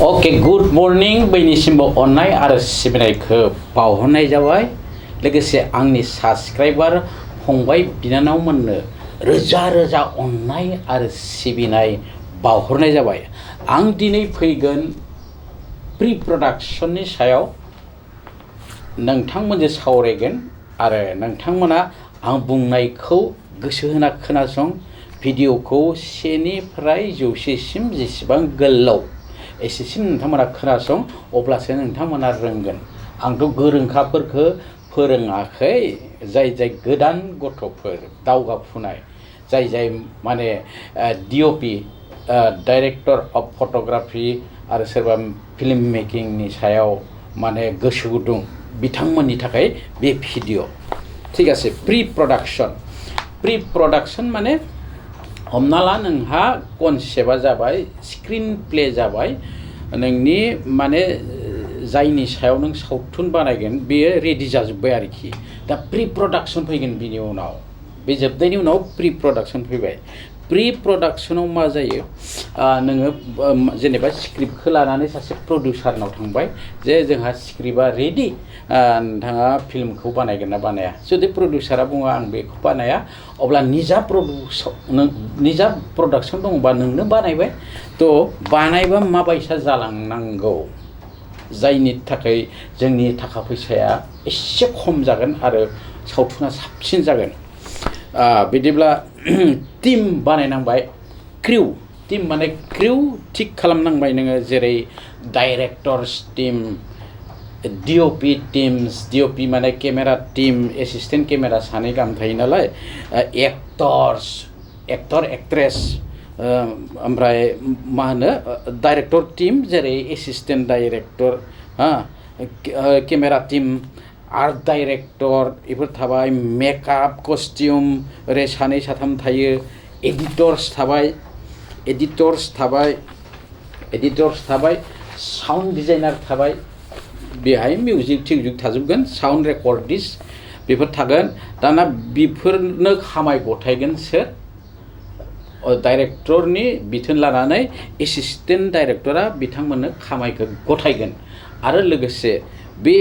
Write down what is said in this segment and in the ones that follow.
Okay good morning बैनिसिमबो अननाय आरो सिबिनायखौ बावहरनाय जाबाय लोगोसे आंनि साबस्क्राइबार फंबाय बिनानावमोननो रोजा रोजा अननाय आरो सिबिनाय बावहरनाय जाबाय। आं दिनै फैगोन प्रि प्रडाक्शननि सायाव नोंथांमोनजों सावरायगोन आरो नोंथांमोना आं बुंनायखौ गोसो होना खोनासं। भिडिअखौ 1 निफ्राय 100 सिम जेसेबां गोलाव एसेसिम नोंथांमोना खोनासं, अब्लासो नोंथांमोना रोंगोन। आंथ' गोरोंखाफोरखौ फोरोङाखै, जाय गोदान गथ'फोर दावगाफुनाय जाय माने DOP डाइरेक्टर अफ फट'ग्राफि आरो सोरबा फिल्म मेकिंनि सायाव माने गोसो गुदुं बिथांमोननि थाखाय बे भिडिअ। ठीक आसे। प्रि प्रडाक्शन माने हमना ला नोंहा कनसेप्टआ जाबाय, स्क्रिन प्ले जाबाय, नोंनि माने जायनि सायाव नों सावथुन बानायगोन बेयो रेडि जाजोब्बाय आरोखि। दा प्रि प्रडाक्शन फैगोन बिनि उनाव, बे जोबनायनि उनाव प्रि प्रडाक्शन फैबाय। प्रि प्रडाक्शनाव मा जायो, नोङो जेनेबा स्क्रिप्टखौ लानानै सासे प्रडिउसारनाव थांबाय जे जोंहा स्क्रिप्टआ रेडि, नोंथाङा फिल्मखौ बानायगोन ना बानाया। जुदि प्रडिउसारा बुङो आं बेखौ बानाया, अब्ला निजा प्रडाक्शन दङबा नोंनो बानायबाय। थ' बानायबा माबायसा जालांनांगौ, जायनि थाखाय जोंनि थाखा फैसाया एसे खम जागोन आरो सावथुना साबसिन जागोन। बिदिब्ला टीम बानायनांबाय। टीम माने क्रिउ थिक खालामनांबाय नोङो, जेरै directors team, DOP teams, DOP माने केमेरा टीम, एसिस्टेन्ट केमेरा सानै गाहाम थायो नालाय, एक्टर एक्ट्रेस, ओमफ्राय मा होनो डाइरेक्टर टीम, जेरै assistant director, camera team, art director बेफोर थाबाय, मेकआप कस्टिउम ओरै सानै साथाम थायो, एडिटर्स थाबाय, साउन्ड डिजाइनार थाबाय, बेहाय मिउजिक थिउजिक थाजोबगोन, साउन्ड रेकर्डिस्ट बेफोर थागोन। दाना बेफोरनो खामाय गथायगोन सोर? डाइरेक्टरनि बिथोन लानानै एसिस्टेन्ट डाइरेक्टरा बिथांमोननो खामायखौ गथायगोन। आरो लोगोसे बे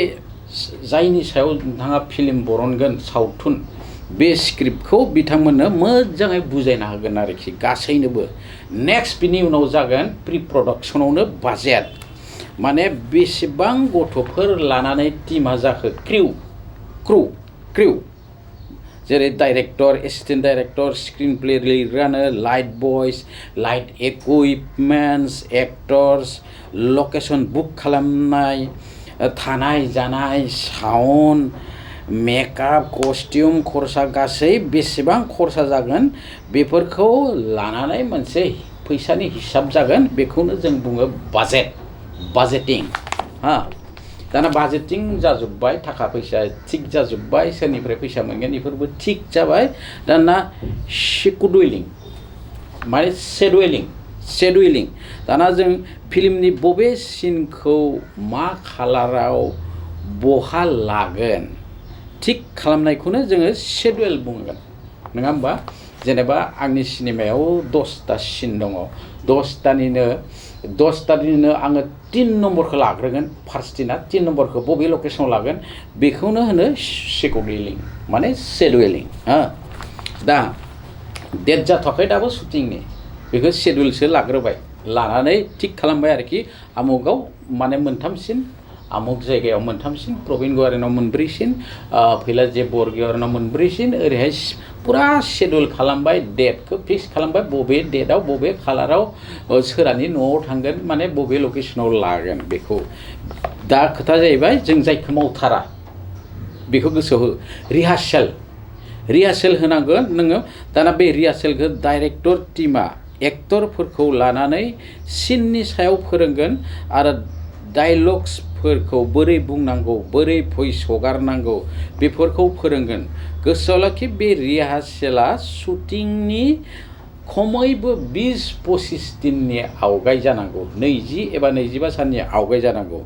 जायनि सायाव नोंथाङा फिल्म बरनगोन सावथुन, बे स्क्रिप्टखौ बिथांमोननो मोजाङै बुजायना होगोन आरोखि गासैनोबो। नेक्स्ट बिनि उनाव जागोन प्रि प्रडाक्शनावनो बाजेट, माने बेसेबां गथ'फोर लानानै टीमा जाखो, क्रिउ जेरै director, assistant director, screenplay लिरग्रानो, light boys, light equipments, actors, location book खालामनाय, थानाय जानाय, साउन्ड, मेकआप, कस्टिउम खरसा, गासै बेसेबां खरसा जागोन बेफोरखौ लानानै मोनसे फैसानि हिसाब जागोन। बेखौनो जों बुङो बाजेटिं। दाना बाजेटिं जाजोब्बाय, थाखा फैसा थिग जाजोब्बाय, सोरनिफ्राय फैसा मोनगोन बेफोरबो थिग जाबाय। दाना शेड्युलिं माने शेड्युलिं दाना जों फिल्मनि बबे सिनखौ मा खालाराव बहा लागोन थिग खालामनायखौनो जोङो शेड्युल बुंगोन, नङा होमबा? जेनेबा आंनि सिनेमायाव 10टा सिन दङ, 10टानिनो आङो 3 नम्बरखौ लाग्रोगोन। फार्स्ट दिना 3 नम्बरखौ बबे लकेसनाव लागोन बेखौनो होनो शेड्युलिं माने शेड्युलिं। दा डेट जाथ'वाखै दाबो शुटिंनि, बेखौ शेड्युलसो लाग्रोबाय, लानानै थिग खालामबाय आरोखि। आमुगाव माने 3 सिन, आमुक जायगायाव 3 सिन, प्रबिन गवारिनाव 4 सिन, फैलाव बरगयारिनाव 4 सिन, ओरैहाय पुरा शेड्युल खालामबाय, डेटखौ फिक्स खालामबाय, बबे डेटआव बबे खालाराव सोरानि न'आव थांगोन, माने बबे लकेसनाव लागोन बेखौ। दा खोथा जाहैबाय जों जायखौ मावथारा बेखौ गोसोआव हो। रिहार्सेल होनांगोन नोङो। दाना बे रिहार्सेलखौ डाइरेक्टर टीमा एक्टरफोरखौ लानानै सिननि सायाव फोरोंगोन आरो डायलग्सफोरखौ बोरै बुंनांगौ, बोरै भइस हगारनांगौ बेफोरखौ फोरोंगोन। गोसोआव लाखि, बे रिहार्सेला शुटिंनि खमैबो 20-25 दिननि आवगाय जानांगौ, 20 एबा 25 साननि आवगाय जानांगौ,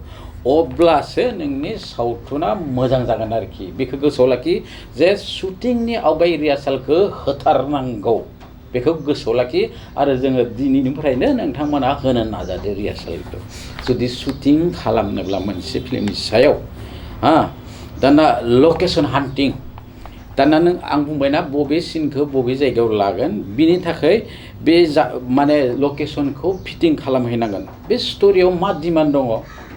अब्लासो नोंनि सावथुना मोजां जागोन आरोखि। बेखौ गोसोआव लाखि जे शुटिंनि आवगाय रिहार्सेलखौ होथारनांगौ। बेखौ गोसोआव लाखि आरो जोङो दिनैनिफ्रायनो नोंथांमोना होनो नाजादो रिहार्सेलखौ जुदि शुटिं खालामनोब्ला मोनसे फिल्मनि सायाव दाना लकेसन हान्टिं दाना नों आं बुंबायना बबे सिनखौ बबे जायगायाव लागोन बिनि थाखाय बे माने लकेसनखौ फिटिं खालामहैनांगोन बे स्ट'रियाव मा डिमान्ड दङ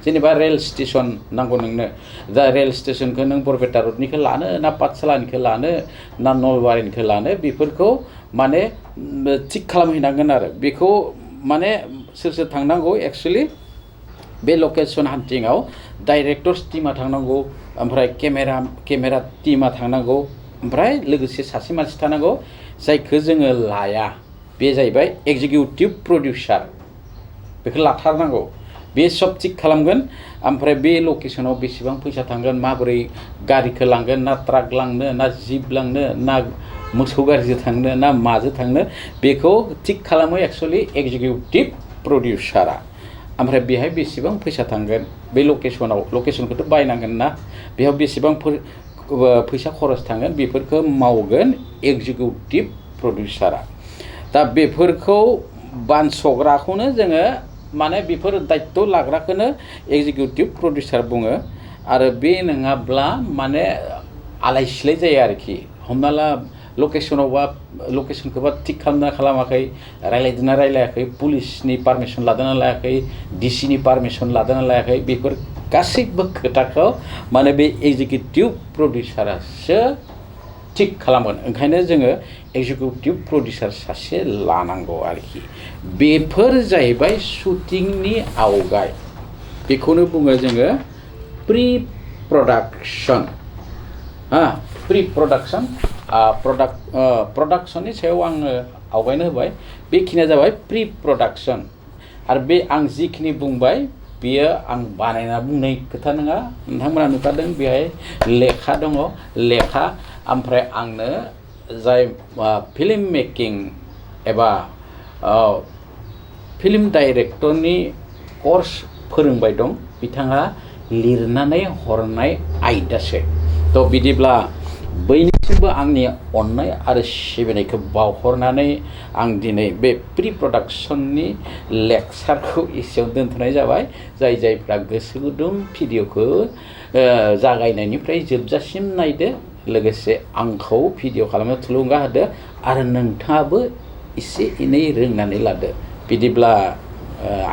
जेनेबा रेल स्टेशन नांगौ नोंनो दा रेल स्टेशनखौ नों बरपेटा रडनिखौ लानो ना पाठशालानिखौ लानो ना नलबारिनिखौ लानो बेफोरखौ माने थिक खालामहैनांगोन आरो बेखौ माने सोर सोर थांनांगौ एक्सुवेलि बे लकेसन हान्टिंआव डाइरेक्टर्स टीमा थांनांगौ ओमफ्राय केमेरा टीमा थांनांगौ ओमफ्राय लोगोसे सासे मानसि थानांगौ जायखौ जोङो लाया बे जाहैबाय एक्जिकिउटिभ प्रडिउसार बेखौ लाथारनांगौ बे सब थिक खालामगोन ओमफ्राय बे लकेसनाव बेसेबां फैसा थांगोन माबोरै गारिखौ लांगोन ना ट्राक लांनो ना जिप लांनो ना मोसौ गारिजों थांनो ना माजों थांनो बेखौ थिक खालामो एक्सुवेलि एक्जिकिउटिभ प्रडिउसारा ओमफ्राय बेहाय बेसेबां फैसा थांगोन बे लकेसनखौथ' बायनांगोन ना बेयाव बेसेबां फैसा खरस थांगोन बेफोरखौ मावगोन एक्जिकिउटिभ प्रडिउसारा दा बेफोरखौ बानस'ग्राखौनो जोङो माने बेफोर दायित्व लाग्राखौनो एक्जिकिउटिभ प्रडिउसार बुङो आरो बे नङाब्ला माने आलाय सिलाय जायो आरोखि हमना ला लकेसनखौबा थिक खालामना खालामाखै रायलायदोंना रायलायाखै पुलिसनि पारमिसन लादोंना लायाखै डिसिनि पारमिसन लादोंना लायाखै बेफोर गासैबो खोथाखौ माने बे एक्जिकिउटिभ प्रडिउसारासो थिक खालामगोन ओंखायनो जोङो एक्जिकिउटिभ प्रडिउसार सासे लानांगौ आरोखि बेफोर जाहैबाय शुटिंनि आवगाय बेखौनो बुङो जोङो प्रि प्रडाक्शन प्रि प्रडाक्शन प्रडाक्शननि सायाव आङो आवगायनो होबाय बेखिनिया जाबाय प्रि प्रडाक्शन आरो बे आं जिखिनि बुंबाय बेयो आं बानायना बुंनाय खोथा नङा नोंथांमोना नुखादों बेहाय लेखा दङ लेखा ओमफ्राय आंनो जाय फिल्म मेकिं एबा फिल्म डाइरेक्टरनि कर्स फोरोंबाय दं बिथाङा लिरनानै हरनाय आयदासो थ' बिदिब्ला बयनिसिमबो आंनि अननाय आरो सिबिनायखौ बावहरनानै आं दिनै बे प्रि प्रडाक्शननि लेक्सारखौ एसेयाव दोनथ'नाय जाबाय जायफ्रा गोसो गुदुं भिडिअखौ जागायनायनिफ्राय जोबजासिम नायदो लोगोसे आंखौ भिडिअ खालामनो थुलुंगा होदो आरो नोंथाङाबो एसे एनै रोंनानै लादो बिदिब्ला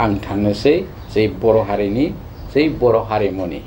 आं थांनोसै जै बर' हारिनि जै बर' हारिमुनि